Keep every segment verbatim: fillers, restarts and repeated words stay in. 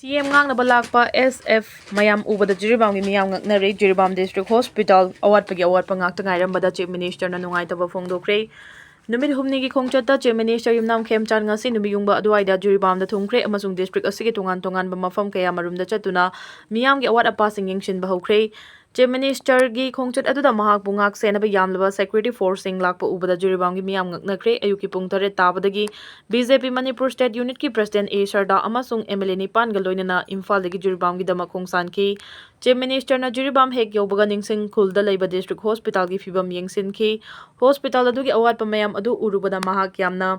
ꯁꯤ ꯑꯦꯝ ꯉꯥꯡꯅꯕ ꯂꯥꯛꯄ ꯑꯦꯁ ꯑꯦꯐ ꯃꯌꯥꯝ ꯎꯕꯗ ꯖꯤꯔꯤꯕꯥꯝꯒꯤ ꯃꯤꯌꯥꯝ ꯉꯛꯅꯔꯦ꯫ ꯖꯤꯔꯤꯕꯥꯝ ꯗꯤꯁꯇ꯭ꯔꯤꯛ ꯍꯣꯁꯄꯤꯇꯥꯜ ꯑꯋꯥꯠꯄꯒꯤ ꯑꯋꯥꯠꯄ ꯉꯥꯛꯇ ꯉꯥꯏꯔꯝꯕꯗ ꯆꯤꯐ ꯃꯤꯅꯤꯁꯇꯔꯅ ꯅꯨꯡꯉꯥꯏꯇꯕ ꯐꯣꯡꯗꯣꯛꯈ꯭ꯔꯦ꯫ ꯅꯨꯃꯤꯠ ꯍꯨꯝꯅꯤꯒꯤ ꯈꯣꯡꯆꯠꯇ ꯆꯤꯐ ꯃꯤꯅꯤꯁꯇꯔ ꯌꯨꯝꯅꯥꯝ ꯈꯦꯝꯆꯥꯟ ꯉꯁꯤ ꯅꯨꯃꯤꯠ ꯌꯨꯡꯕ ꯑꯗꯨꯋꯥꯏꯗ ꯖꯤꯔꯤꯕꯥꯝꯗ ꯊꯨꯡꯈ꯭ꯔꯦ ꯑꯃꯁꯨꯡ ꯗꯤꯁꯇ꯭ꯔꯤꯛ ꯑꯁꯤꯒꯤ ꯇꯣꯉꯥꯟ ꯇꯣꯉꯥꯟꯕ ꯃꯐꯝ ꯀꯌꯥ ꯃꯔꯨꯝꯗ ꯆꯠꯇꯨꯅ ꯃꯤꯌꯥꯝꯒꯤ ꯑꯋꯥꯠ ꯑꯄꯥꯁꯤꯡ ꯌꯦꯡꯁꯤꯟꯕ ꯍꯧꯈ꯭ꯔꯦ꯫ ꯆꯤꯐ ꯃꯤꯅꯤꯁꯇꯔꯒꯤ ꯈꯣꯡꯆꯠ ꯑꯗꯨꯗ ꯃꯍꯥꯛꯄꯨ ꯉꯥꯛ ꯁꯦꯟꯅꯕ ꯌꯥꯝꯂꯕ ꯁꯦꯀ꯭ꯌꯨꯔꯤꯇꯤ ꯐꯣꯔꯁꯁꯤꯡ ꯂꯥꯛꯄ ꯎꯕꯗ ꯖꯤꯔꯤꯕꯥꯝꯒꯤ ꯃꯤꯌꯥꯝ ꯉꯛꯅꯈ꯭ꯔꯦ꯫ ꯑꯌꯨꯛꯀꯤ ꯄꯨꯡ ꯇꯔꯦꯠ ꯇꯥꯕꯗꯒꯤ ꯕꯤ ꯖꯦ ꯄꯤ ꯃꯅꯤꯄꯨꯔ ꯁ꯭ꯇꯦꯠ ꯌꯨꯅꯤꯠꯀꯤ ꯄ꯭ꯔꯁꯤꯗꯦꯟꯠ ꯑꯦ ꯁꯔꯗꯥ ꯑꯃꯁꯨꯡ ꯑꯦꯝ ꯑꯦꯜ ꯑꯦ ꯅꯤꯄꯥꯟꯒ ꯂꯣꯏꯅꯅ ꯏꯝꯐꯥꯜꯗꯒꯤ ꯖꯤꯔꯤꯕꯥꯝꯒꯤꯗꯃꯛ ꯈꯣꯡꯁꯥꯟꯈꯤ꯫ ꯆꯤꯐ ꯃꯤꯅꯤꯁꯇꯔꯅ ꯖꯤꯔꯤꯕꯥꯝ ꯍꯦꯛ ꯌꯧꯕꯒ ꯅꯤꯡꯁꯤꯡ ꯈꯨꯜꯗ ꯂꯩꯕ ꯗꯤꯁꯇ꯭ꯔꯤꯛ ꯍꯣꯁꯄꯤꯇꯥꯜꯒꯤ ꯐꯤꯕꯝ ꯌꯦꯡꯁꯤꯟꯈꯤ꯫ ꯍꯣꯁꯄꯤꯇꯥꯜ ꯑꯗꯨꯒꯤ ꯑꯋꯥꯠꯄ ꯃꯌꯥꯝ ꯑꯗꯨ ꯎꯔꯨꯕꯗ ꯃꯍꯥꯛ ꯌꯥꯝꯅ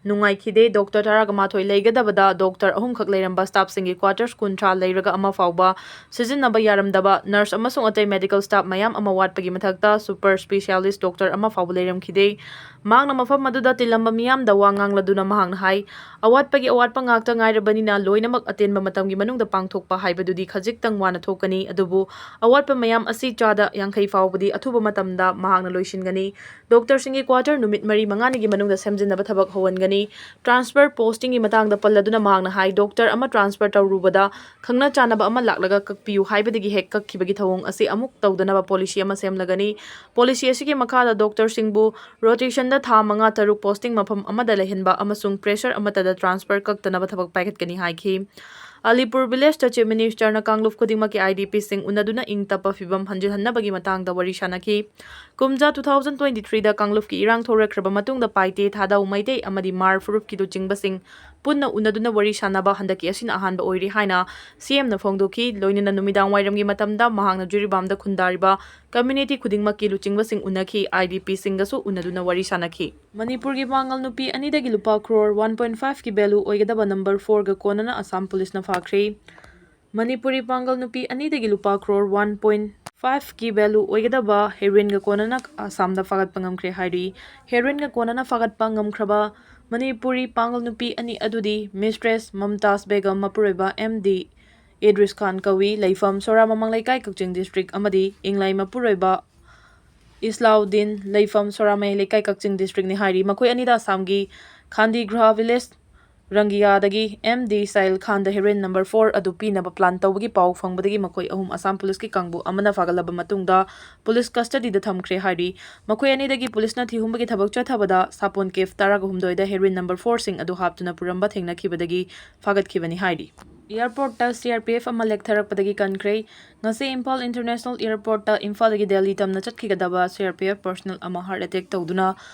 ꯅꯨꯡꯉꯥꯏꯈꯤꯗꯦ꯫ ꯗꯣꯛꯇꯔ ꯇꯔꯥꯒ ꯃꯥꯊꯣꯏ ꯂꯩꯒꯗꯕꯗ ꯗꯣꯛꯇꯔ ꯑꯍꯨꯝꯈꯛ ꯂꯩꯔꯝꯕ, ꯁ꯭ꯇꯥꯐꯁꯤꯡꯒꯤ ꯀ꯭ꯋꯥꯇꯔꯁ ꯀꯨꯟꯊ꯭ꯔꯥ ꯂꯩꯔꯒ ꯑꯃ ꯐꯥꯎꯕ ꯁꯤꯖꯤꯟꯅꯕ ꯌꯥꯔꯝꯗꯕ, ꯅꯔꯁ ꯑꯃꯁꯨꯡ ꯑꯇꯩ ꯃꯦꯗꯤꯀꯦꯜ ꯁ꯭ꯇꯥꯐ ꯃꯌꯥꯝ ꯑꯃ ꯋꯥꯠꯄꯒꯤ ꯃꯊꯛꯇ ꯁꯨꯄꯔ ꯁ꯭ꯄꯦꯁꯤꯌꯥꯂꯤꯁ ꯗꯣꯛꯇꯔ ꯑꯃ ꯐꯥꯎꯕ ꯂꯩꯔꯝꯈꯤꯗꯦ꯫ ꯃꯍꯥꯛꯅ ꯃꯐꯝ ꯑꯗꯨꯗ ꯇꯤꯜꯂꯝꯕ ꯃꯤꯌꯥꯝꯗ ꯋꯥ ꯉꯥꯡꯂꯗꯨꯅ ꯃꯍꯥꯛꯅ ꯍꯥꯏ, ꯑꯋꯥꯠꯄꯒꯤ ꯑꯋꯥꯠꯄ ꯉꯥꯛꯇ ꯉꯥꯏꯔꯕꯅꯤꯅ ꯂꯣꯏꯅꯃꯛ ꯑꯇꯦꯟꯕ ꯃꯇꯝꯒꯤ ꯃꯅꯨꯡꯗ ꯄꯥꯡꯊꯣꯛꯄ ꯍꯥꯏꯕꯗꯨꯗꯤ ꯈꯖꯤꯛꯇꯪ ꯋꯥꯅ ꯊꯣꯛꯀꯅꯤ, ꯑꯗꯨꯕꯨ ꯑꯋꯥꯠꯄ ꯃꯌꯥꯝ ꯑꯁꯤ ꯆꯥꯗ ꯌꯥꯡꯈꯩ ꯐꯥꯎꯕꯗꯤ ꯑꯊꯨꯕ ꯃꯇꯝꯗ ꯃꯍꯥꯛꯅ ꯂꯣꯏꯁꯤꯟꯒꯅꯤ꯫ ꯗꯣꯛꯇꯔꯁꯤꯡꯒꯤ ꯀ꯭ꯋꯥꯇꯔ ꯅꯨꯃꯤꯠ ꯃꯔꯤ ꯃꯉꯥꯅꯤꯒꯤ ꯃꯅꯨꯡꯗ ꯁꯦꯝꯖꯤꯟꯅꯕ ꯊꯕꯛ ꯍꯧꯍꯟꯒꯅꯤ꯫ ꯇ꯭ꯔꯥꯟꯁꯐꯔ ꯄꯣꯁꯇꯤꯡꯒꯤ ꯃꯇꯥꯡꯗ ꯄꯜꯂꯗꯨꯅ ꯃꯍꯥꯛꯅ ꯍꯥꯏ, ꯗꯣꯛꯇꯔ ꯑꯃ ꯇ꯭ꯔꯥꯟꯁꯐꯔ ꯇꯧꯔꯨꯕꯗ ꯈꯪꯅ ꯆꯥꯟꯅꯕ ꯑꯃ ꯂꯥꯛꯂꯒ ꯀꯛꯄꯤꯌꯨ ꯍꯥꯏꯕꯗꯒꯤ ꯍꯦꯛ ꯀꯛꯈꯤꯕꯒꯤ ꯊꯧꯑꯣꯡ ꯑꯁꯤ ꯑꯃꯨꯛ ꯇꯧꯗꯅꯕ ꯄꯣꯂꯤꯁꯤ ꯑꯃ ꯁꯦꯝꯂꯒꯅꯤ꯫ ꯄꯣꯂꯤꯁꯤ ꯑꯁꯤꯒꯤ ꯃꯈꯥꯗ ꯗꯣꯛꯇꯔꯁꯤꯡꯕꯨ ꯔꯣꯇꯦꯁꯟꯗ ꯊꯥ ꯃꯉꯥ ꯇꯔꯨꯛ ꯄꯣꯁꯇꯤꯡ ꯃꯐꯝ ꯑꯃꯗ ꯂꯩꯍꯟꯕ ꯑꯃꯁꯨꯡ ꯄ꯭ꯔꯦꯁꯔ ꯑꯃꯠꯇꯗ ꯇ꯭ꯔꯥꯟꯁꯐꯔ ꯀꯛꯇꯅꯕ ꯊꯕꯛ ꯄꯥꯏꯈꯠꯀꯅꯤ ꯍꯥꯏꯈꯤ꯫ ꯑꯂꯤꯄꯨꯔ ꯚꯤꯂꯦꯖꯇ ꯆꯤꯐ ꯃꯤꯅꯤꯁꯇꯔꯅ ꯀꯥꯡꯂꯨꯞ ꯈꯨꯗꯤꯡꯃꯛꯀꯤ ꯑꯥꯏ ꯗꯤ ꯄꯤꯁꯤꯡ ꯎꯅꯗꯨꯅ ꯏꯪ ꯇꯞꯄ ꯐꯤꯕꯝ ꯍꯟꯖꯤꯜꯍꯟꯅꯕꯒꯤ ꯃꯇꯥꯡꯗ ꯋꯥꯔꯤ ꯁꯥꯅꯈꯤ꯫ ꯀꯨꯝꯖꯥ ꯇꯨ ꯊꯥꯎꯖꯟ ꯇ꯭ꯋꯦꯟꯇꯤ ꯊ꯭ꯔꯤꯗ ꯀꯥꯡꯂꯨꯞꯀꯤ ꯏꯔꯥꯡ ꯊꯣꯛꯔꯛꯈ꯭ꯔꯕ ꯃꯇꯨꯡꯗ ꯄꯥꯏꯇꯦ, ꯊꯥꯗꯧ, ꯃꯩꯇꯩ ꯑꯃꯗꯤ ꯃꯥꯔ ꯐꯨꯔꯨꯞꯀꯤ ꯂꯨꯆꯤꯡꯕꯁꯤꯡ ꯄꯨꯟꯅ ꯎꯅꯗꯨꯅ ꯋꯥꯔꯤ ꯁꯥꯅꯕ ꯍꯟꯗꯛꯀꯤ ꯑꯁꯤꯅ ꯑꯍꯥꯟꯕ ꯑꯣꯏꯔꯤ ꯍꯥꯏꯅ ꯁꯤ ꯑꯦꯝꯅ ꯐꯣꯡꯗꯣꯛꯈꯤ꯫ ꯂꯣꯏꯅꯅ ꯅꯨꯃꯤꯗꯥꯡ ꯋꯥꯏꯔꯝꯒꯤ ꯃꯇꯝꯗ ꯃꯍꯥꯛꯅ ꯖꯤꯔꯤꯕꯥꯝꯗ ꯈꯨꯟꯗꯥꯔꯤꯕ ꯀꯝꯃ꯭ꯌꯨꯅꯤꯇꯤ ꯈꯨꯗꯤꯡꯃꯛꯀꯤ ꯂꯨꯆꯤꯡꯕꯁꯤꯡ ꯎꯅꯈꯤ, ꯑꯥꯏ ꯗꯤ ꯄꯤꯁꯤꯡꯒꯁꯨ ꯎꯅꯗꯨꯅ ꯋꯥꯔꯤ ꯁꯥꯅꯈꯤ꯫ ꯃꯅꯤꯄꯨꯔꯒꯤ ꯄꯥꯡꯒꯜ ꯅꯨꯄꯤ ꯑꯅꯤꯗꯒꯤ ꯂꯨꯄꯥ ꯀ꯭ꯔꯣꯔ ꯋꯥꯟ ꯄꯣꯏꯟ ꯐꯥꯏꯚꯀꯤ ꯚꯦꯂꯨ ꯑꯣꯏꯒꯗꯕ ꯅꯝꯕꯔ ꯐꯣꯔꯒ ꯀꯣꯟꯅꯅ ꯑꯁꯥꯝ ꯄꯨꯂꯤꯁꯅ ꯐꯥꯈ꯭ꯔꯦ꯫ ꯃꯅꯤꯄꯨꯔꯤ ꯄꯥꯡꯒꯜ ꯅꯨꯄꯤ ꯑꯅꯤꯗꯒꯤ ꯂꯨꯄꯥ ꯀ꯭ꯔꯣꯔ ꯋꯥꯟ ꯄꯣꯏꯟ ꯐꯥꯏꯚꯀꯤ ꯚꯦꯂꯨ ꯑꯣꯏꯒꯗꯕ ꯍꯦꯔꯣꯏꯟꯒ ꯀꯣꯟꯅꯅ ꯑꯁꯥꯝꯗ ꯐꯥꯒꯠꯄ ꯉꯝꯈ꯭ꯔꯦ ꯍꯥꯏꯔꯤ꯫ ꯍꯦꯔꯣꯏꯟꯒ ꯀꯣꯟꯅꯅ ꯐꯥꯒꯠꯄ ꯉꯝꯈ꯭ꯔꯕ ꯃꯅꯤꯄꯨꯔꯤ ꯄꯥꯡꯒꯜ ꯅꯨꯄꯤ ꯑꯅꯤ ꯑꯗꯨꯗꯤ ꯃꯤꯁꯇ꯭ꯔꯦꯁ ꯃꯝꯇꯥꯖ ꯕꯦꯒꯝ, ꯃꯄꯨꯔꯣꯏꯕ ꯑꯦꯝ ꯗꯤ ꯏꯗ꯭ꯔꯤꯁ ꯈꯥꯟ ꯀꯧꯏ, ꯂꯩꯐꯝ ꯁꯣꯔꯥ ꯃꯃꯥꯡ ꯂꯩꯀꯥꯏ, ꯀꯛꯆꯤꯡ ꯗꯤꯁꯇ꯭ꯔꯤꯛ, ꯑꯃꯗꯤ ꯏꯪꯂꯥꯏ ꯃꯄꯨꯔꯣꯏꯕ ꯏꯁꯂꯥꯎꯗꯤꯟ, ꯂꯩꯐꯝ ꯁꯣꯔꯥ ꯃꯌꯥꯏ ꯂꯩꯀꯥꯏ, ꯀꯛꯆꯤꯡ ꯗꯤꯁꯇ꯭ꯔꯤꯛꯅꯤ ꯍꯥꯏꯔꯤ꯫ ꯃꯈꯣꯏ ꯑꯅꯤꯗ ꯑꯁꯥꯝꯒꯤ ꯈꯥꯟꯗꯤꯒ꯭ꯔꯥ ꯚꯤꯂꯦꯖ ꯔꯪꯒꯤꯌꯥꯗꯒꯤ ꯑꯦꯝ ꯗꯤ ꯁꯥꯏꯜ ꯈꯥꯟꯗ ꯍꯦꯔꯣꯏꯟ ꯅꯝꯕꯔ ꯐꯣꯔ ꯑꯗꯨ ꯄꯤꯅꯕ ꯄ꯭ꯂꯥꯟ ꯇꯧꯕꯒꯤ ꯄꯥꯎ ꯐꯪꯕꯗꯒꯤ ꯃꯈꯣꯏ ꯑꯍꯨꯝ ꯑꯁꯥꯝ ꯄꯨꯂꯤꯁꯀꯤ ꯀꯥꯡꯕꯨ ꯑꯃꯅ ꯐꯥꯒꯠꯂꯕ ꯃꯇꯨꯡꯗ ꯄꯨꯂꯤꯁ ꯀꯁꯇꯗꯤꯗ ꯊꯝꯈ꯭ꯔꯦ ꯍꯥꯏꯔꯤ꯫ ꯃꯈꯣꯏ ꯑꯅꯤꯗꯒꯤ ꯄꯨꯂꯤꯁꯅ ꯊꯤꯍꯨꯝꯕꯒꯤ ꯊꯕꯛ ꯆꯠꯊꯕꯗ ꯁꯥꯄꯣꯟ ꯀꯦꯐ ꯇꯔꯥꯒ ꯍꯨꯝꯗꯣꯏꯗ ꯍꯦꯔꯣꯏꯟ ꯅꯝꯕꯔ ꯐꯣꯔꯁꯤꯡ ꯑꯗꯨ ꯍꯥꯞꯇꯨꯅ ꯄꯨꯔꯝꯕ ꯊꯦꯡꯅꯈꯤꯕꯗꯒꯤ ꯐꯥꯒꯠꯈꯤꯕꯅꯤ ꯍꯥꯏꯔꯤ꯫ ꯑꯦꯌꯔꯄꯣꯔꯠꯇ ꯁꯤ ꯑꯥꯔ ꯄꯤ ꯑꯦꯐ ꯑꯃ ꯂꯦꯛꯊꯔꯛꯄꯗꯒꯤ ꯀꯟꯈ꯭ꯔꯦ꯫ ꯉꯁꯤ ꯏꯝꯐꯥꯜ ꯏꯟꯇꯔꯅꯦꯁꯅꯦꯜ ꯑꯦꯌꯔꯄꯣꯔꯠꯇ ꯏꯝꯐꯥꯜꯗꯒꯤ ꯗꯦꯜꯂꯤ ꯇꯝꯅ ꯆꯠꯈꯤꯒꯗꯕ C R P F personnel ꯑꯃ ꯍꯥꯔꯠ ꯑꯦꯇꯦꯛ ꯇꯧꯗꯨꯅ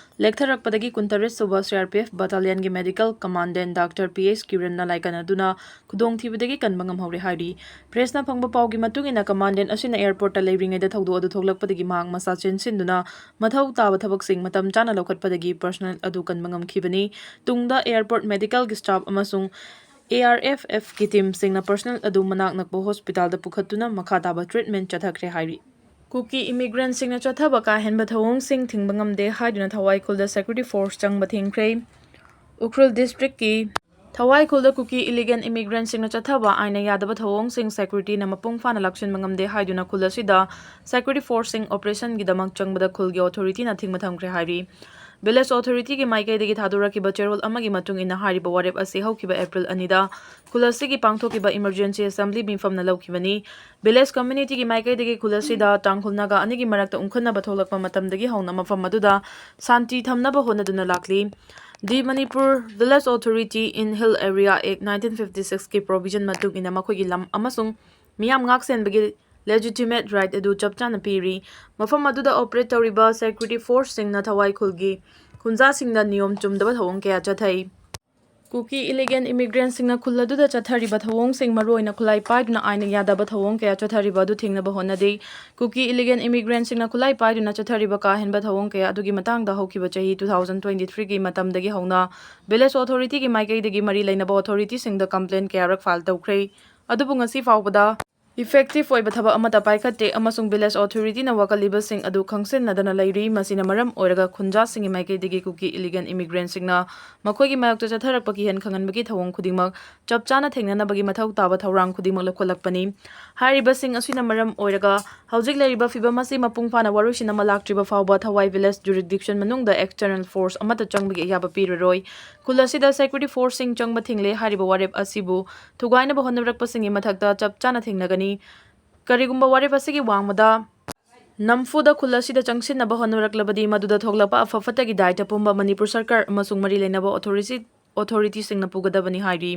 ꯂꯦꯛꯊꯔꯛꯄꯗꯒꯤ ꯀꯨꯟꯇꯔꯦꯠ ꯁꯨꯕ ꯁꯤ ꯑꯥꯔ ꯄꯤ ꯑꯦꯐ ꯕꯠꯇꯥꯂꯤꯌꯟꯒꯤ medical commandant doctor P S ꯀꯤꯔꯟꯅ ꯂꯥꯏꯀꯠꯅꯗꯨꯅ ꯈꯨꯗꯣꯡꯊꯤꯕꯗꯒꯤ ꯀꯟꯕ ꯉꯝꯍꯧꯔꯦ ꯍꯥꯏꯔꯤ꯫ ꯄ꯭ꯔꯦꯁꯅ ꯐꯪꯕ ꯄꯥꯎꯒꯤ ꯃꯇꯨꯡ ꯏꯟꯅ, ꯀꯃꯥꯟꯗꯦꯟ ꯑꯁꯤꯅ ꯑꯦꯌꯔꯄꯣꯔꯠꯇ ꯂꯩꯔꯤꯉꯩꯗ ꯊꯧꯗꯣꯛ ꯑꯗꯨ ꯊꯣꯛꯂꯛꯄꯗꯒꯤ ꯃꯍꯥꯛ ꯃꯁꯥ ꯆꯦꯟꯁꯤꯟꯗꯨꯅ ꯃꯊꯧ ꯇꯥꯕ ꯊꯕꯛꯁꯤꯡ ꯃꯇꯝ ꯆꯥꯅ ꯂꯧꯈꯠꯄꯗꯒꯤ ꯄꯔꯁꯅꯦꯜ ꯑꯗꯨ ꯀꯟꯕ ꯉꯝꯈꯤꯕꯅꯤ꯫ ꯇꯨꯡꯗ ꯑꯦꯌꯔꯄꯣꯔꯠ ꯃꯦꯗꯤꯀꯦꯜꯒꯤ ꯁ꯭ꯇꯥꯐ ꯑꯃꯁꯨꯡ ꯑꯦ ꯑꯥꯔ ꯑꯦꯐ ꯑꯦꯐꯀꯤ ꯇꯤꯝꯁꯤꯡꯅ ꯄꯔꯁꯅꯦꯜ ꯑꯗꯨ ꯃꯅꯥꯛ ꯅꯛꯄ ꯍꯣꯁꯄꯤꯇꯥꯜꯗ ꯄꯨꯈꯠꯇꯨꯅ ꯃꯈꯥ ꯇꯥꯕ ꯇ꯭ꯔꯤꯠꯃꯦꯟ ꯆꯠꯊꯈ꯭ꯔꯦ ꯍꯥꯏꯔꯤ꯫ ꯀꯨꯀꯤ ꯏꯃꯤꯒ꯭ꯔꯦꯟꯁꯤꯡꯅ ꯆꯠꯊꯕ ꯀꯥ ꯍꯦꯟꯕ ꯊꯧꯑꯣꯡꯁꯤꯡ ꯊꯤꯡꯕ ꯉꯝꯗꯦ ꯍꯥꯏꯗꯨꯅ ꯊꯋꯥꯏ ꯈꯨꯜꯗ ꯁꯦꯀ꯭ꯌꯨꯔꯤꯇꯤ ꯐꯣꯔꯁ ꯆꯪꯕ ꯊꯤꯡꯈ꯭ꯔꯦ꯫ ꯎꯈ꯭ꯔꯨꯜ ꯗꯤꯁꯇ꯭ꯔꯤꯛꯀꯤ ꯊꯋꯥꯏ ꯈꯨꯜꯗ ꯀꯨꯀꯤ ꯏꯂꯤꯒꯦꯟ ꯏꯃꯤꯒ꯭ꯔꯦꯟꯁꯤꯡꯅ ꯆꯠꯊꯕ ꯑꯥꯏꯟꯅ ꯌꯥꯗꯕ ꯊꯧꯑꯣꯡꯁꯤꯡ ꯁꯦꯀ꯭ꯌꯨꯔꯤꯇꯤꯅ ꯃꯄꯨꯡ ꯐꯥꯅ ꯂꯥꯛꯁꯤꯟꯕ ꯉꯝꯗꯦ ꯍꯥꯏꯗꯨꯅ ꯈꯨꯜ ꯑꯁꯤꯗ ꯁꯦꯀ꯭ꯌꯨꯔꯤꯇꯤ ꯐꯣꯔꯁꯁꯤꯡ ꯑꯣꯄꯔꯦꯁꯟꯒꯤꯗꯃꯛ ꯆꯪꯕꯗ ꯈꯨꯜꯒꯤ ꯑꯣꯊꯣꯔꯤꯇꯤꯅ ꯊꯤꯡꯕ ꯊꯝꯈ꯭ꯔꯦ ꯍꯥꯏꯔꯤ꯫ ꯚꯤꯂꯦꯖ ꯑꯣꯊꯣꯔꯤꯇꯤꯒꯤ ꯃꯥꯏꯀꯩꯗꯒꯤ ꯊꯥꯗꯣꯔꯛꯈꯤꯕ ꯆꯦꯔꯣꯜ ꯑꯃꯒꯤ ꯃꯇꯨꯡ ꯏꯟꯅ, ꯍꯥꯏꯔꯤꯕ ꯋꯥꯔꯦꯞ ꯑꯁꯤ ꯍꯧꯈꯤꯕ ꯑꯦꯄ꯭ꯔꯤꯜ ꯑꯅꯤꯗ ꯈꯨꯜ ꯑꯁꯤꯒꯤ ꯄꯥꯡꯊꯣꯛꯈꯤꯕ ꯏꯃꯔꯖꯦꯟꯁꯤ ꯑꯦꯁꯦꯝꯕ꯭ꯂꯤ ꯃꯤꯐꯝꯅ ꯂꯧꯈꯤꯕꯅꯤ꯫ ꯚꯤꯂꯦꯖ ꯀꯝꯃ꯭ꯌꯨꯅꯤꯇꯤꯒꯤ ꯃꯥꯏꯀꯩꯗꯒꯤ ꯈꯨꯜ ꯑꯁꯤꯗ ꯇꯥꯡꯈꯨꯜ ꯅꯥꯒꯥ ꯑꯅꯤꯒꯤ ꯃꯔꯛꯇ ꯎꯪꯈꯠꯅꯕ ꯊꯣꯛꯂꯛꯄ ꯃꯇꯝꯗꯒꯤ ꯍꯧꯅ ꯃꯐꯝ ꯑꯗꯨꯗ ꯁꯥꯟꯇꯤ ꯊꯝꯅꯕ ꯍꯣꯠꯅꯗꯨꯅ ꯂꯥꯛꯂꯤ꯫ The Manipur Village Authority in Hill Area Act nineteen fifty six ꯀꯤ ꯄ꯭ꯔꯣꯚꯤꯖꯟ ꯃꯇꯨꯡ ꯏꯟꯅ ꯃꯈꯣꯏꯒꯤ ꯂꯝ ꯑꯃꯁꯨꯡ ꯃꯤꯌꯥꯝ ꯉꯥꯛ ꯁꯦꯟꯕꯒꯤ ꯂꯦꯖꯤꯇꯤꯃꯦꯠ ꯔꯥꯏꯠ ꯑꯗꯨ ꯆꯞ ꯆꯥꯅ ꯄꯤꯔꯤ꯫ ꯃꯐꯝ ꯑꯗꯨꯗ ꯑꯣꯄꯔꯦꯠ ꯇꯧꯔꯤꯕ ꯁꯦꯀ꯭ꯌꯨꯔꯤꯇꯤ ꯐꯣꯔꯁꯁꯤꯡꯅ ꯊꯋꯥꯏ ꯈꯨꯜꯒꯤ ꯈꯨꯟꯖꯥꯁꯤꯡꯗ ꯅꯤꯌꯣꯝ ꯆꯨꯝꯗꯕ ꯊꯧꯑꯣꯡ ꯀꯌꯥ ꯆꯠꯊꯩ꯫ ꯀꯨꯀꯤ ꯏꯂꯤꯒꯦꯟ ꯏꯃꯤꯒ꯭ꯔꯦꯟꯁꯤꯡꯅ ꯈꯨꯜ ꯑꯗꯨꯗ ꯆꯠꯊꯔꯤꯕ ꯊꯧꯑꯣꯡꯁꯤꯡ, ꯃꯔꯨꯑꯣꯏꯅ ꯈꯨꯠꯂꯥꯏ ꯄꯥꯏꯗꯨꯅ ꯑꯥꯏꯟꯅ ꯌꯥꯗꯕ ꯊꯧꯑꯣꯡ ꯀꯌꯥ ꯆꯠꯊꯔꯤꯕ ꯑꯗꯨ ꯊꯤꯡꯅꯕ ꯍꯣꯠꯅꯔꯤ꯫ ꯀꯨꯀꯤ ꯏꯂꯤꯒꯦꯟ ꯏꯃꯤꯒ꯭ꯔꯦꯟꯁꯤꯡꯅ ꯈꯨꯠꯂꯥꯏ ꯄꯥꯏꯗꯨꯅ ꯆꯠꯊꯔꯤꯕ ꯀꯥ ꯍꯦꯟꯕ ꯊꯧꯑꯣꯡ ꯀꯌꯥ ꯑꯗꯨꯒꯤ ꯃꯇꯥꯡꯗ ꯍꯧꯈꯤꯕ ꯆꯍꯤ two thousand twenty three ꯒꯤ ꯃꯇꯝꯗꯒꯤ ꯍꯧꯅ ꯚꯤꯂꯦꯖ ꯑꯣꯊꯣꯔꯤꯇꯤꯒꯤ ꯃꯥꯏꯀꯩꯗꯒꯤ ꯃꯔꯤ ꯂꯩꯅꯕ ꯑꯣꯊꯣꯔꯤꯇꯤꯁꯤꯡꯗ ꯀꯝꯄ꯭ꯂꯦꯟ ꯀꯌꯥꯔꯛ ꯐꯥꯏꯜ ꯇꯧꯈ꯭ꯔꯦ꯫ ꯑꯗꯨꯕꯨ ꯉꯁꯤ ꯐꯥꯎꯕꯗ Effective ꯑꯣꯏꯕ ꯊꯕꯛ ꯑꯃꯠꯇ ꯄꯥꯏꯈꯠꯇꯦ ꯑꯃꯁꯨꯡ village authority ꯅ ꯋꯥꯀꯠꯂꯤꯕꯁꯤꯡ ꯑꯗꯨ ꯈꯪꯁꯤꯟꯅꯗꯅ ꯂꯩꯔꯤ꯫ ꯃꯁꯤꯅ ꯃꯔꯝ ꯑꯣꯏꯔꯒ ꯈꯨꯟꯖꯥꯁꯤꯡꯒꯤ ꯃꯥꯏꯀꯩꯗꯒꯤ ꯀꯨꯀꯤ illegal immigrant ꯁꯤꯡꯅ ꯃꯈꯣꯏꯒꯤ ꯃꯥꯌꯣꯛꯇ ꯆꯠꯊꯔꯛꯄ ꯀꯤꯍꯟ ꯈꯪꯍꯟꯕꯒꯤ ꯊꯧꯑꯣꯡ ꯈꯨꯗꯤꯡꯃꯛ ꯆꯞ ꯆꯥꯅ ꯊꯦꯡꯅꯅꯕꯒꯤ ꯃꯊꯧ ꯇꯥꯕ ꯊꯧꯔꯥꯡ ꯈꯨꯗꯤꯡꯃꯛ ꯂꯧꯈꯠꯂꯛꯄꯅꯤ꯫ ꯍꯥꯏꯔꯤꯕꯁꯤꯡ ꯑꯁꯤꯅ ꯃꯔꯝ ꯑꯣꯏꯔꯒ ꯍꯧꯖꯤꯛ ꯂꯩꯔꯤꯕ ꯐꯤꯚꯝ ꯑꯁꯤ ꯃꯄꯨꯡ ꯐꯥꯅ ꯋꯥꯔꯣꯏꯁꯤꯟ ꯑꯃ ꯂꯥꯛꯇ꯭ꯔꯤꯕ ꯐꯥꯎꯕ ꯊꯋꯥꯏ village jurisdiction ꯃꯅꯨꯡꯗ external force ꯑꯃꯠꯇ ꯆꯪꯕꯒꯤ ꯑꯌꯥꯕ ꯄꯤꯔꯔꯣꯏ꯫ ꯈꯨꯜ ꯑꯁꯤꯗ security force ꯁꯤꯡ ꯆꯪꯕ ꯊꯤꯡꯂꯦ꯫ ꯍꯥꯏꯔꯤꯕ ꯋꯥꯔꯦꯞ ꯑꯁꯤꯕꯨ ꯊꯨꯒꯥꯏꯅꯕ ꯍꯣꯠꯅꯔꯛꯄꯁꯤꯡꯒꯤ ꯃꯊꯛꯇ ꯆꯞ ꯆꯥꯅ ꯊꯦꯡꯅꯒꯅꯤ꯫ ꯀꯔꯤꯒꯨꯝꯕ ꯋꯥꯔꯦꯞ ꯑꯁꯤꯒꯤ ꯋꯥꯡꯃꯗ ꯅꯝꯐꯨꯗ ꯈꯨꯜ ꯑꯁꯤꯗ ꯆꯪꯁꯤꯟꯅꯕ ꯍꯣꯠꯅꯔꯛꯂꯕꯗꯤ, ꯃꯗꯨꯗ ꯊꯣꯛꯂꯛꯄ ꯑꯐ ꯐꯠꯇꯒꯤ ꯗꯥꯏꯇ ꯄꯨꯝꯕ ꯃꯅꯤꯄꯨꯔ ꯁꯔꯀꯥꯔ ꯑꯃꯁꯨꯡ ꯃꯔꯤ ꯂꯩꯅꯕ authority, authority ꯁꯤꯡꯅ ꯄꯨꯒꯗꯕꯅꯤ ꯍꯥꯏꯔꯤ꯫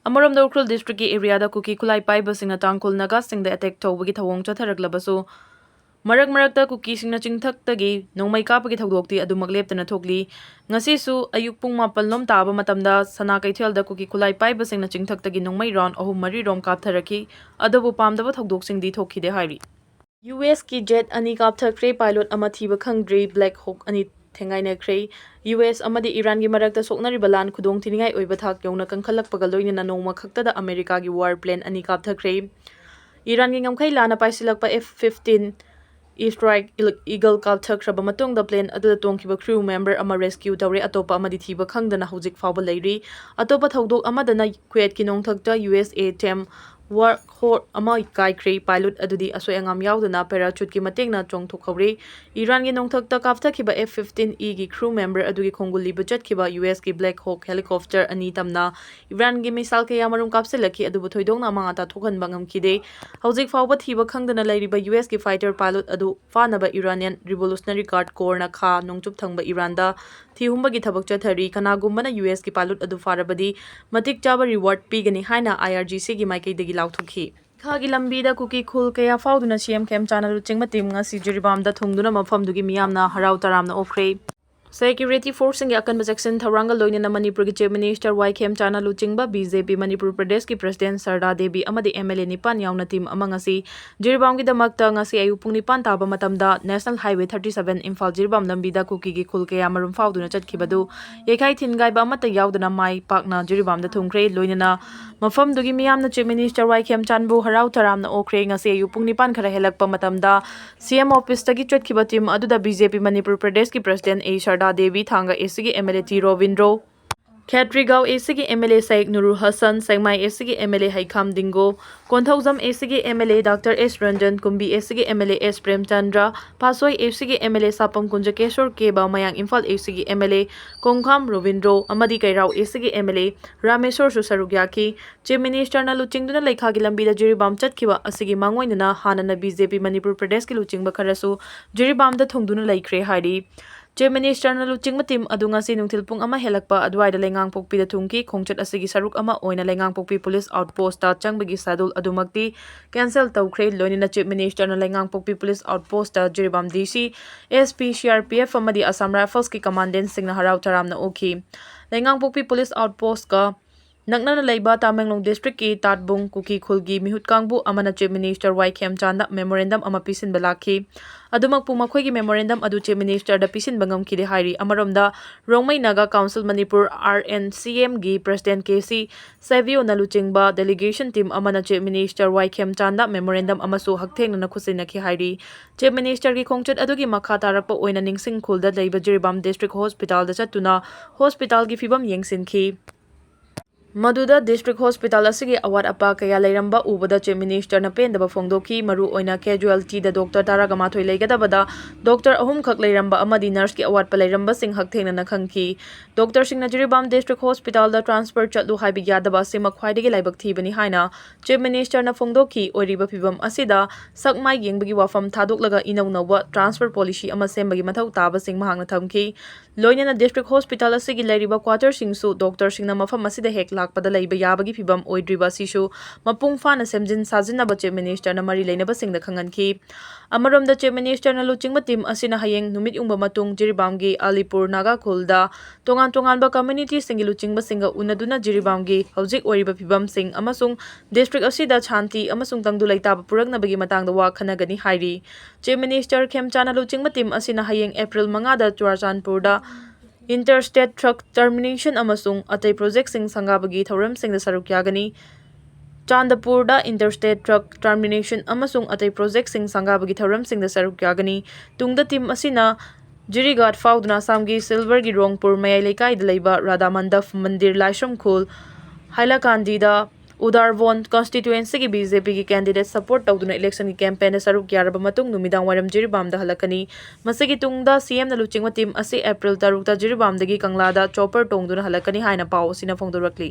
ꯑꯃꯔꯣꯝꯗ ꯎꯈ꯭ꯔꯨꯜ district ꯀꯤ area ꯗ ꯀꯨꯀꯤ ꯈꯨꯠꯂꯥꯏ ꯄꯥꯏꯕꯁꯤꯡꯅ ꯇꯥꯡꯈꯨꯜ ꯅꯥꯒꯥꯁꯤꯡꯗ attack ꯇꯧꯕꯒꯤ ꯊꯧꯑꯣꯡ ꯆꯠꯊꯔꯛꯂꯕꯁꯨ, ꯃꯔꯛ ꯃꯔꯛꯇ ꯀꯨꯀꯤꯁꯤꯡꯅ ꯆꯤꯡꯊꯛꯇꯒꯤ ꯅꯣꯡꯃꯩ ꯀꯥꯞꯄꯒꯤ ꯊꯧꯗꯣꯛꯇꯤ ꯑꯗꯨꯃꯛ ꯂꯦꯞꯇꯅ ꯊꯣꯛꯂꯤ꯫ ꯉꯁꯤꯁꯨ ꯑꯌꯨꯛ ꯄꯨꯡ ꯃꯥꯄꯜ ꯂꯣꯝ ꯇꯥꯕ ꯃꯇꯝꯗ ꯁꯅꯥ ꯀꯩꯊꯦꯜꯗ ꯀꯨꯀꯤ ꯈꯨꯠꯂꯥꯏ ꯄꯥꯏꯕꯁꯤꯡꯅ ꯆꯤꯡꯊꯛꯇꯒꯤ ꯅꯣꯡꯃꯩ round ꯑꯍꯨꯝ ꯃꯔꯤ ꯔꯣꯝ ꯀꯥꯞꯊꯔꯛꯈꯤ꯫ ꯑꯗꯨꯕꯨ ꯄꯥꯝꯗꯕ ꯊꯧꯗꯣꯛꯁꯤꯡꯗꯤ ꯊꯣꯛꯈꯤꯗꯦ ꯍꯥꯏꯔꯤ꯫ ꯌꯨ ꯑꯦꯁ ꯀꯤ jet ꯑꯅꯤ ꯀꯥꯞꯊꯈ꯭ꯔꯦ, pilot ꯑꯃ ꯊꯤꯕ ꯈꯪꯗ꯭ꯔꯤ, Black Hawk ꯑꯅꯤ ꯊꯦꯡꯒꯥꯏꯅꯈ꯭ꯔꯦ꯫ ꯌꯨ ꯑꯦꯁ ꯑꯃꯗꯤ ꯏꯔꯥꯟꯒꯤ ꯃꯔꯛꯇ ꯁꯣꯛꯅꯔꯤꯕ ꯂꯥꯟ ꯈꯨꯗꯣꯡ ꯊꯤꯅꯤꯡꯉꯥꯏ ꯑꯣꯏꯕ ꯊꯥꯛ ꯌꯧꯅ ꯀꯟꯈꯠꯂꯛꯄꯒ ꯂꯣꯏꯅꯅ ꯅꯣꯡꯃ ꯈꯛꯇꯗ ꯑꯃꯦꯔꯤꯀꯥꯒꯤ war plane ꯑꯅꯤ ꯀꯥꯞꯊꯈ꯭ꯔꯦ꯫ ꯏꯔꯥꯟꯒꯤ ꯉꯝꯈꯩ ꯂꯥꯟꯅ ꯄꯥꯏꯁꯤꯜꯂꯛꯄ F fifteen Strike Eagle ꯀꯥꯞꯊꯈ꯭ꯔꯕ ꯃꯇꯨꯡꯗ plane ꯑꯗꯨꯗ ꯇꯣꯡꯈꯤꯕ crew member ꯑꯃ rescue ꯇꯧꯔꯦ, ꯑꯇꯣꯞꯄ ꯑꯃꯗꯤ ꯊꯤꯕ ꯈꯪꯗꯅ ꯍꯧꯖꯤꯛ ꯐꯥꯎꯕ ꯂꯩꯔꯤ꯫ ꯑꯇꯣꯞꯄ ꯊꯧꯗꯣꯛ ꯑꯃꯗꯅ ꯀꯨꯋꯦꯠꯀꯤ ꯅꯣꯡꯊꯛꯇ ꯌꯨ ꯑꯦꯁ ꯑꯦ ꯇꯦꯝ Warhawk ꯑꯃ ꯀꯥꯏꯈ꯭ꯔꯦ, pilot ꯑꯗꯨꯗꯤ ꯑꯁꯣꯏ ꯑꯉꯥꯝ ꯌꯥꯎꯗꯅ parachuteꯀꯤ ꯃꯇꯦꯡꯅ ꯆꯣꯡꯊꯣꯛꯍꯧꯔꯦ꯫ ꯏꯔꯥꯟꯒꯤ ꯅꯣꯡꯊꯛꯇ ꯀꯥꯞꯊꯈꯤꯕ F fifteen Eꯒꯤ crew member ꯑꯗꯨꯒꯤ ꯈꯣꯡꯒꯨꯜ ꯂꯤꯕ ꯆꯠꯈꯤꯕ ꯌꯨ ꯑꯦꯁꯀꯤ Black Hawk helicopter ꯑꯅꯤ ꯇꯝꯅ ꯏꯔꯥꯟꯒꯤ missile ꯀꯌꯥ ꯃꯔꯨꯝ ꯀꯥꯞꯁꯤꯜꯂꯛꯈꯤ, ꯑꯗꯨꯕꯨ ꯊꯣꯏꯗꯣꯛꯅ ꯑꯃꯥꯡ ꯑꯇꯥ ꯊꯣꯛꯍꯟꯕ ꯉꯝꯈꯤꯗꯦ꯫ ꯍꯧꯖꯤꯛ ꯐꯥꯎꯕ ꯊꯤꯕ ꯈꯪꯗꯅ ꯂꯩꯔꯤꯕ ꯌꯨ ꯑꯦꯁꯀꯤ fighter pilot ꯑꯗꯨ ꯐꯥꯅꯕ Iranian Revolutionary Guard Corps ꯅ ꯈꯥ ꯅꯣꯡꯆꯨꯞ ꯊꯪꯕ ꯏꯔꯥꯟꯗ ꯊꯤꯍꯨꯝꯕꯒꯤ ꯊꯕꯛ ꯆꯠꯊꯔꯤ꯫ ꯀꯅꯥꯒꯨꯝꯕꯅ ꯌꯨ ꯑꯦꯁꯀꯤ pilot ꯑꯗꯨ ꯐꯥꯔꯕꯗꯤ ꯃꯇꯤꯛ ꯆꯥꯕ reward ꯄꯤꯒꯅꯤ ꯍꯥꯏꯅ ꯑꯥꯏ ꯑꯥꯔ ꯖꯤ ꯁꯤꯒꯤ ꯃꯥꯏꯀꯩꯗꯒꯤ ꯂꯥꯎꯊꯣꯛꯈꯤ꯫ ꯏꯝꯐꯥꯜꯒꯤ ꯂꯝꯕꯤꯗ ꯀꯨꯀꯤ ꯈꯨꯜ ꯀꯌꯥ ꯐꯥꯎꯗꯨꯅ ꯁꯤ ꯑꯦꯝ ꯈꯦꯝꯆꯥꯟꯅ ꯂꯨꯆꯤꯡꯕ team ꯉꯁꯤ ꯖꯤꯔꯤꯕꯥꯝꯗ ꯊꯨꯡꯗꯨꯅ ꯃꯐꯝꯗꯨꯒꯤ ꯃꯤꯌꯥꯝꯅ ꯍꯔꯥꯎ ꯇꯔꯥꯝꯅ ꯑꯣꯛꯈ꯭ꯔꯦ꯫ Security forceꯁꯤꯡꯒꯤ ꯑꯀꯟꯕ ꯆꯦꯛꯁꯤꯟ ꯊꯧꯔꯥꯡꯒ ꯂꯣꯏꯅꯅ ꯃꯅꯤꯄꯨꯔꯒꯤ Chief Minister ꯋꯥꯏ ꯈꯦꯝꯆꯥꯟꯅ ꯂꯨꯆꯤꯡꯕ BJP ꯃꯅꯤꯄꯨꯔ ꯄ꯭ꯔꯗꯦꯁꯀꯤ President ꯁꯔꯗꯥ ꯗꯦꯕꯤ ꯑꯃꯗꯤ MLA ꯅꯤꯄꯥꯟ ꯌꯥꯎꯅ team ꯑꯃ ꯉꯁꯤ ꯖꯤꯔꯤꯕꯥꯝꯒꯤꯗꯃꯛꯇ ꯉꯁꯤ ꯑꯌꯨꯛ ꯄꯨꯡ ꯅꯤꯄꯥꯟ ꯇꯥꯕ ꯃꯇꯝꯗ National Highway thirty seven Imphal Jiribam ꯂꯝꯕꯤꯗ ꯀꯨꯀꯤꯒꯤ ꯈꯨꯜ ꯀꯌꯥ ꯃꯔꯨꯝ ꯐꯥꯎꯗꯨꯅ ꯆꯠꯈꯤꯕꯗꯨ ꯌꯩꯈꯥꯏ ꯊꯤꯟꯒꯥꯏꯕ ꯑꯃꯠꯇ ꯌꯥꯎꯗꯅ ꯃꯥꯏ ꯄꯥꯛꯅ ꯖꯤꯔꯤꯕꯥꯝꯗ ꯊꯨꯡꯈ꯭ꯔꯦ꯫ ꯂꯣꯏꯅꯅ ꯃꯐꯝꯗꯨꯒꯤ ꯃꯤꯌꯥꯝꯅ Chief Minister ꯋꯥꯏ ꯈꯦꯝꯆꯥꯟꯕꯨ ꯍꯔꯥꯎ ꯇꯔꯥꯝꯅ ꯑꯣꯛꯈ꯭ꯔꯦ꯫ ꯉꯁꯤ ꯑꯌꯨꯛ ꯄꯨꯡ ꯅꯤꯄꯥꯟ ꯈꯔ ꯍꯦꯜꯂꯛꯄ ꯃꯇꯝꯗ CM officeꯇꯒꯤ ꯆꯠꯈꯤꯕ team ꯑꯗꯨꯗ BJP ꯃꯅꯤꯄꯨꯔ ꯄ꯭ꯔꯗꯦꯁꯀꯤ President ꯑꯦ ꯁꯔꯗꯥ ꯗꯦꯕꯤ, ꯊꯥꯡꯒ ACꯒꯤ MLA ꯇꯤ ꯔꯣꯕꯤꯟꯗ꯭ꯔꯣ, ꯈꯦꯇ꯭ꯔꯤꯒꯥꯎ ACꯒꯤ MLA ꯁꯥꯏꯛ ꯅꯨꯔꯨꯜ ꯍꯁꯟ, ꯁꯦꯛꯃꯥꯏ ACꯒꯤ MLA ꯍꯩꯈꯥꯝ ꯗꯤꯡꯒꯣ, ꯀꯣꯟꯊꯧꯖꯝ ACꯒꯤ MLA Doctor ꯑꯦꯁ ꯔꯟꯖꯟ, ꯀꯨꯝꯕꯤ ACꯒꯤ MLA ꯑꯦꯁ ꯄ꯭ꯔꯦꯝꯆꯟꯗ꯭ꯔ, ꯄꯥꯠꯁꯣꯏ ACꯒꯤ MLA ꯁꯥꯄꯝ ꯀꯨꯟꯖꯀꯦꯁꯣꯔ ꯀꯦꯕ, ꯃꯌꯥꯡ ꯏꯝꯐꯥꯜ ACꯒꯤ MLA ꯀꯣꯡꯈꯥꯝ ꯔꯣꯕꯤꯟꯗ꯭ꯔꯣ ꯑꯃꯗꯤ ꯀꯩꯔꯥꯎ ACꯒꯤ MLA ꯔꯥꯃꯦꯁꯣꯔꯁꯨ ꯁꯔꯨꯛ ꯌꯥꯈꯤ꯫ Chief Ministerꯅ ꯂꯨꯆꯤꯡꯗꯨꯅ ꯂꯩꯈꯥꯒꯤ ꯂꯝꯕꯤꯗ ꯖꯤꯔꯤꯕꯥꯝ ꯆꯠꯈꯤꯕ ꯑꯁꯤꯒꯤ ꯃꯥꯡꯑꯣꯏꯅꯅ ꯍꯥꯟꯅꯅ BJP ꯃꯅꯤꯄꯨꯔ ꯄ꯭ꯔꯗꯦꯁꯀꯤ ꯂꯨꯆꯤꯡꯕ ꯈꯔꯁꯨ ꯖꯤꯔꯤꯕꯥꯝꯗ ꯊꯨꯡꯗꯨꯅ ꯂꯩꯈ꯭ꯔꯦ ꯍꯥꯏꯔꯤ꯫ Chief Ministerꯅ ꯂꯨꯆꯤꯡꯕ team ꯑꯗꯨ ꯉꯁꯤ ꯅꯨꯡꯊꯤꯜ ꯄꯨꯡ ꯑꯃ ꯍꯦꯜꯂꯛꯄ ꯑꯗꯨꯋꯥꯏꯗ ꯂꯩꯉꯥꯡꯄꯣꯛꯄꯤꯗ ꯊꯨꯡꯈꯤ꯫ ꯈꯣꯡꯆꯠ ꯑꯁꯤꯒꯤ ꯁꯔꯨꯛ ꯑꯃ ꯑꯣꯏꯅ ꯂꯩꯉꯥꯡꯄꯣꯛꯄꯤ police outpostꯇ ꯆꯪꯕꯒꯤ schedule ꯑꯗꯨꯃꯛꯇꯤ cancel ꯇꯧꯈ꯭ꯔꯦ꯫ ꯂꯣꯏꯅꯅ Chief Ministerꯅ ꯂꯩꯉꯥꯡꯄꯣꯛꯄꯤ police outpostꯇ Jiribam DC, SP, CRPF ꯑꯃꯗꯤ Assam Riflesꯀꯤ commandantꯁꯤꯡꯅ ꯍꯔꯥꯎ ꯇꯔꯥꯝꯅ ꯑꯣꯛꯈꯤ꯫ ꯂꯩꯉꯥꯡꯄꯣꯛꯄꯤ police outpostꯀ ꯅꯛꯅꯅ ꯂꯩꯕ ꯇꯥꯃꯦꯡꯂꯣꯡ districtꯀꯤ ꯇꯥꯠꯕꯨꯡ ꯀꯨꯀꯤ ꯈꯨꯜꯒꯤ ꯃꯤꯍꯨꯠ ꯀꯥꯡꯕꯨ ꯑꯃꯅ Chief Minister ꯋꯥꯏ ꯈꯦꯝꯆꯥꯟꯗ memorandum ꯑꯃ ꯄꯤꯁꯤꯟꯕ ꯂꯥꯛꯈꯤ꯫ ꯑꯗꯨꯃꯛꯄꯨ ꯃꯈꯣꯏꯒꯤ memorandum ꯑꯗꯨ Chief Ministerꯗ ꯄꯤꯁꯤꯟꯕ ꯉꯝꯈꯤꯗꯦ ꯍꯥꯏꯔꯤ꯫ ꯑꯃꯔꯣꯝꯗ, ꯔꯣꯡꯃꯩ ꯅꯥꯒꯥ ꯀꯥꯎꯟꯁꯤꯜ ꯃꯅꯤꯄꯨꯔ, RNCMꯒꯤ President ꯀꯦ ꯁꯤ ꯁꯦꯕꯤꯌꯣꯅ ꯂꯨꯆꯤꯡꯕ delegation team ꯑꯃꯅ Chief Minister ꯋꯥꯏ ꯈꯦꯝꯆꯥꯟꯗ memorandum ꯑꯃꯁꯨ ꯍꯛꯊꯦꯡꯅꯅ ꯈꯨꯠꯁꯤꯟꯅꯈꯤ ꯍꯥꯏꯔꯤ꯫ Chief Ministerꯒꯤ ꯈꯣꯡꯆꯠ ꯑꯗꯨꯒꯤ ꯃꯈꯥ ꯇꯥꯔꯛꯄ ꯑꯣꯏꯅ ꯅꯤꯡꯁꯤꯡ ꯈꯨꯜꯗ ꯂꯩꯕ ꯖꯤꯔꯤꯕꯥꯝ district hospitalꯗ ꯆꯠꯇꯨꯅ hospitalꯒꯤ ꯐꯤꯕꯝ ꯌꯦꯡꯁꯤꯟꯈꯤ꯫ ꯃꯗꯨꯗ district hospital ꯑꯁꯤꯒꯤ ꯑꯋꯥꯠ ꯑꯄꯥ ꯀꯌꯥ ꯂꯩꯔꯝꯕ ꯎꯕꯗ Chief Ministerꯅ ꯄꯦꯟꯗꯕ ꯐꯣꯡꯗꯣꯛꯈꯤ꯫ ꯃꯔꯨ ꯑꯣꯏꯅ casualtyꯗ doctor ꯇꯔꯥꯒ ꯃꯥꯊꯣꯏ ꯂꯩꯒꯗꯕꯗ doctor ꯑꯍꯨꯝꯈꯛ ꯂꯩꯔꯝꯕ ꯑꯃꯗꯤ nurseꯀꯤ ꯑꯋꯥꯠꯄ ꯂꯩꯔꯝꯕꯁꯤꯡ ꯍꯛꯊꯦꯡꯅꯅ ꯈꯪꯈꯤ꯫ Doctorꯁꯤꯡꯅ ꯖꯤꯔꯤꯕꯥꯝ district hospitalꯗ transfer ꯆꯠꯂꯨ ꯍꯥꯏꯕ ꯌꯥꯗꯕ ꯑꯁꯤꯃꯛ ꯈ꯭ꯋꯥꯏꯗꯒꯤ ꯂꯥꯏꯕꯛ ꯊꯤꯕꯅꯤ ꯍꯥꯏꯅ Chief Ministerꯅ ꯐꯣꯡꯗꯣꯛꯈꯤ꯫ ꯑꯣꯏꯔꯤꯕ ꯐꯤꯕꯝ ꯑꯁꯤꯗ ꯁꯛ ꯃꯥꯏ ꯌꯦꯡꯕꯒꯤ ꯋꯥꯐꯝ ꯊꯥꯗꯣꯛꯂꯒ ꯏꯅꯧ ꯅꯧꯕ transfer policy ꯑꯃ ꯁꯦꯝꯕꯒꯤ ꯃꯊꯧ ꯇꯥꯕꯁꯤꯡ ꯃꯍꯥꯛꯅ ꯊꯝꯈꯤ꯫ ꯂꯣꯏꯅꯅ district hospital ꯑꯁꯤꯒꯤ ꯂꯩꯔꯤꯕ quarterꯁꯤꯡꯁꯨ doctorꯁꯤꯡꯅ ꯃꯐꯝ ꯑꯁꯤꯗ ꯍꯦꯛ ꯂꯥꯛ ꯂꯥꯛꯄꯗ ꯂꯩꯕ ꯌꯥꯕꯒꯤ ꯐꯤꯚꯝ ꯑꯣꯏꯗ꯭ꯔꯤꯕ ꯑꯁꯤꯁꯨ ꯃꯄꯨꯡ ꯐꯥꯅ ꯁꯦꯝꯖꯤꯟ ꯁꯥꯖꯤꯟꯅꯕ Chief Minister ꯅ ꯃꯔꯤ ꯂꯩꯅꯕꯁꯤꯡꯗ ꯈꯪꯍꯟꯈꯤ꯫ ꯑꯃꯔꯣꯝꯗ, Chief Minister ꯅ ꯂꯨꯆꯤꯡꯕ team ꯑꯁꯤꯅ ꯍꯌꯦꯡ ꯅꯨꯃꯤꯠ ꯌꯨꯡꯕ ꯃꯇꯨꯡ ꯖꯤꯔꯤꯕꯥꯝꯒꯤ ꯑꯂꯤꯄꯨꯔ ꯅꯥꯒꯥ ꯈꯨꯜꯗ ꯇꯣꯉꯥꯟ ꯇꯣꯉꯥꯟꯕ community ꯁꯤꯡꯒꯤ ꯂꯨꯆꯤꯡꯕꯁꯤꯡꯒ ꯎꯅꯗꯨꯅ ꯖꯤꯔꯤꯕꯥꯝꯒꯤ ꯍꯧꯖꯤꯛ ꯑꯣꯏꯔꯤꯕ ꯐꯤꯚꯝꯁꯤꯡ ꯑꯃꯁꯨꯡ district ꯑꯁꯤꯗ ꯁꯥꯟꯇꯤ ꯑꯃꯁꯨꯡ ꯇꯪꯗꯨ ꯂꯩꯇꯥꯕ ꯄꯨꯔꯛꯅꯕꯒꯤ ꯃꯇꯥꯡꯗ ꯋꯥ ꯈꯟꯅꯒꯅꯤ ꯍꯥꯏꯔꯤ꯫ Chief Minister ꯈꯦꯝꯆꯥꯟꯅ ꯂꯨꯆꯤꯡꯕ team ꯑꯁꯤꯅ ꯍꯌꯦꯡ April ꯃꯉꯥꯗ ꯆꯨꯔꯥꯆꯥꯟꯄꯨꯔꯗ Interstate Truck Termination ꯑꯃꯁꯨꯡ ꯑꯇꯩ project ꯁꯤꯡ ꯁꯪꯒꯥꯕꯒꯤ ꯊꯧꯔꯝꯁꯤꯡꯗ ꯁꯔꯨꯛ ꯌꯥꯒꯅꯤ꯫ ꯆꯥꯟꯗꯄꯨꯔꯗ Interstate Truck Termination ꯑꯃꯁꯨꯡ ꯑꯇꯩ project ꯁꯤꯡ ꯁꯪꯒꯥꯕꯒꯤ ꯊꯧꯔꯝꯁꯤꯡꯗ ꯁꯔꯨꯛ ꯌꯥꯒꯅꯤ꯫ ꯇꯨꯡꯗ team ꯑꯁꯤꯅ ꯖꯤꯔꯤꯘꯥꯠ ꯐꯥꯎꯗꯨꯅ ꯑꯁꯥꯝꯒꯤ ꯁꯤꯜꯚꯔꯒꯤ ꯔꯣꯡꯄꯨꯔ ꯃꯌꯥꯏ ꯂꯩꯀꯥꯏꯗ ꯂꯩꯕ ꯔꯥꯙꯥ ꯃꯟꯗꯞ ꯃꯟꯗꯤꯔ ꯂꯥꯏꯁ꯭ꯔꯝ ꯈꯨꯜ ꯍꯥꯏꯂꯥꯀꯥꯟꯗꯤꯗ ꯎꯗꯥꯔꯕꯣꯟ constituency ꯒꯤ BJP ꯒꯤ candidate support ꯇꯧꯗꯨꯅ election ꯒꯤ campaign ꯗ ꯁꯔꯨꯛ ꯌꯥꯔꯕ ꯃꯇꯨꯡ ꯅꯨꯃꯤꯗꯥꯡ ꯋꯥꯏꯔꯝ ꯖꯤꯔꯤꯕꯥꯝꯗ ꯍꯜꯂꯛꯀꯅꯤ꯫ ꯃꯁꯤꯒꯤ ꯇꯨꯡꯗ CM ꯅ ꯂꯨꯆꯤꯡꯕ team ꯑꯁꯤ April ꯇꯔꯨꯛꯇ ꯖꯤꯔꯤꯕꯥꯝꯗꯒꯤ ꯀꯪꯂꯥꯗ chopper ꯇꯣꯡꯗꯨꯅ ꯍꯜꯂꯛꯀꯅꯤ ꯍꯥꯏꯅ ꯄꯥꯎ ꯑꯁꯤꯅ ꯐꯣꯡꯗꯣꯔꯛꯂꯤ꯫